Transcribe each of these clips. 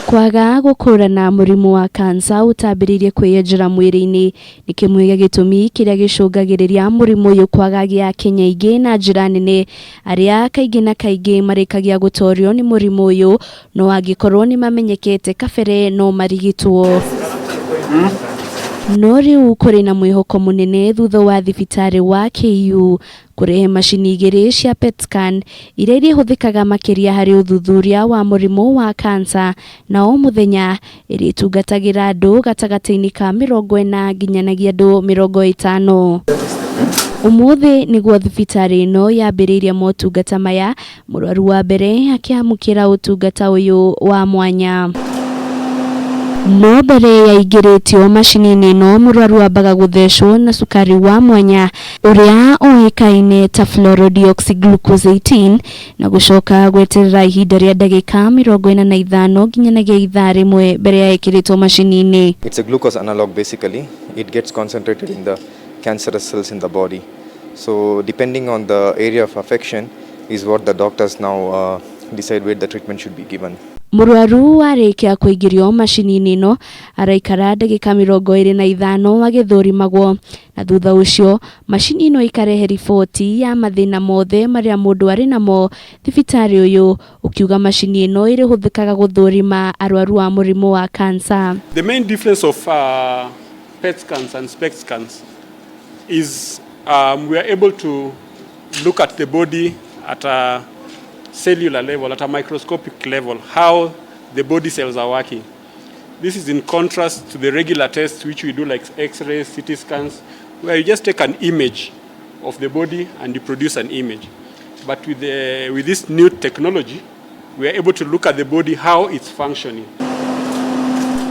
Kwaga gũkũrana mũrimũ wa kansa ũtambĩrĩirie kwĩyenjera mwĩrĩ-inĩ nĩ kĩmwe gĩa gĩtũmi kĩrĩa gĩcũngagĩrĩria mũrimũ ũyũ kwagagia Akenya aingĩ na njĩra nene, arĩa kaingĩ na kaingĩ marĩkagia gũtorio nĩ mũrimũ ũyũ no angĩkorwo nĩ mamenyekete kabere no marigitwo. No rĩu kũrĩ na mwĩhoko mũnene thutha wa thibitarĩ wa KU kũrehe macini igĩrĩ cia PET scan iria irĩhũthĩkaga makĩria harĩ ũthuthuria wa mũrimũ wa kansa na o mũthenya ĩrĩtungatagĩra andũ gatagatĩ-inĩ ka 40 nginyanagia andũ 50. Ũmũthĩ nĩguo thibitarĩ ĩno yambĩrĩirie motungata maya, mũrwaru wa mbere akĩamũkĩra ũtungata ũyũ wa mwanya. No mbere ya aingĩrĩtio macini-inĩ ĩno mũrwaru ambaga gũthecwo na cukari wa mwanya ũrĩa ũĩkaine ta fluorodeoxyglucose 18 na gũcoka gweterera ihinda rĩa ndagĩka 45 nginyanagia ithaa rĩmwe mbere ya ĩkĩrĩtwo macini-inĩ. It's a glucose analog basically. It gets concentrated in the cancerous cells in the body. So depending on the area of affection is what the doctors now decide where the treatment should be given. Mũrwaru arĩkia kũingĩrio macini-inĩ ĩno araikara ndagĩka 25 agĩthũrimagwo na thutha ũcio macini ĩno ĩkarehe riboti ya mathĩna mothe marĩa mũndũ arĩ namo. Thibitarĩ ũyũ ũkiuga macini ĩno ĩrĩhũthĩkaga gũthũrima arwaru a mũrimũ wa kansa. The main difference of PET scans and SPECT scans is we are able to look at the body at a cellular level, at a microscopic level, how the body cells are working. This is in contrast to the regular tests which we do, like X-rays, CT scans, where you just take an image of the body and you produce an image. But with this new technology, we are able to look at the body, how it's functioning.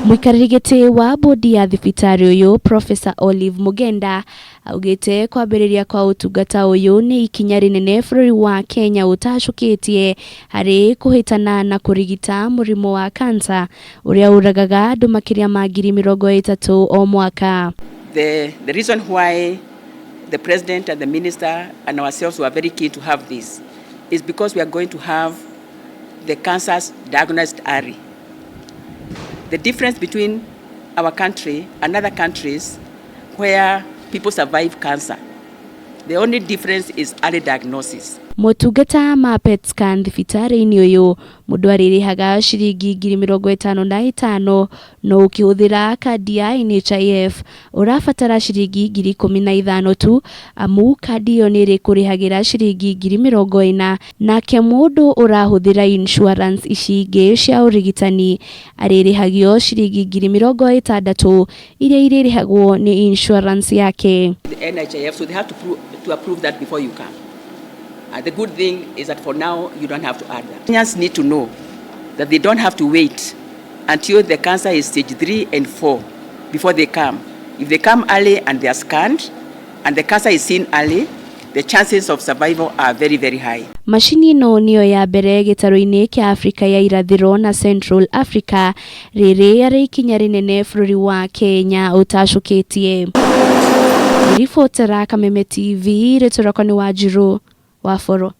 Mũikarĩri gĩtĩ wa bodi ya thibitarĩ ũyũ, Professor Olive Mugenda, augĩte kwambĩrĩria kwa ũtungata ũyũ nĩ ikinya rĩnene bũrũri wa Kenya ũtacũkĩtie harĩ kũhĩtana na kũrigita mũrimũ wa kansa ũrĩa ũragaga andũ makĩria ma 30,000 o mwaka. The reason why the president and the minister and ourselves were very keen to have this is because we are going to have the cancers diagnosed early. The difference between our country and other countries where people survive cancer, the only difference is early diagnosis. Motungata ma PET scan thibitarĩ-inĩ ũyũ mũndũ arĩrĩhaga ciringi 55,000, no ũkĩhũthĩra kandi ya NHIF ũrabatara ciringi 15,000 tu, amu kandi ĩyo nĩ ĩrĩkũrĩhagĩra ciringi 40,000. Nake mũndũ ũrahũthĩra insurance ici ingĩ cia ũrigitani arĩrĩhagio ciringi 60,000 iria irĩrĩhagwo nĩ insurance yake. The NHIF, so they have to approve that before you come. The good thing is that for now, you don't have to add that. Kenyans need to know that they don't have to wait until the cancer is stage 3 and 4 before they come. If they come early and they are scanned and the cancer is seen early, the chances of survival are very, very high. Macini ĩno nĩyo ya mbere gĩtarũ-inĩ kĩa Afrika ya irathĩro na Central Africa, rĩrĩ arĩ ikinya rĩnene bũrũri wa Kenya ũtacũkĩtie. Ribotera Kameme TV, rĩtwa rĩakwa nĩ Wanjirũ wa Boro.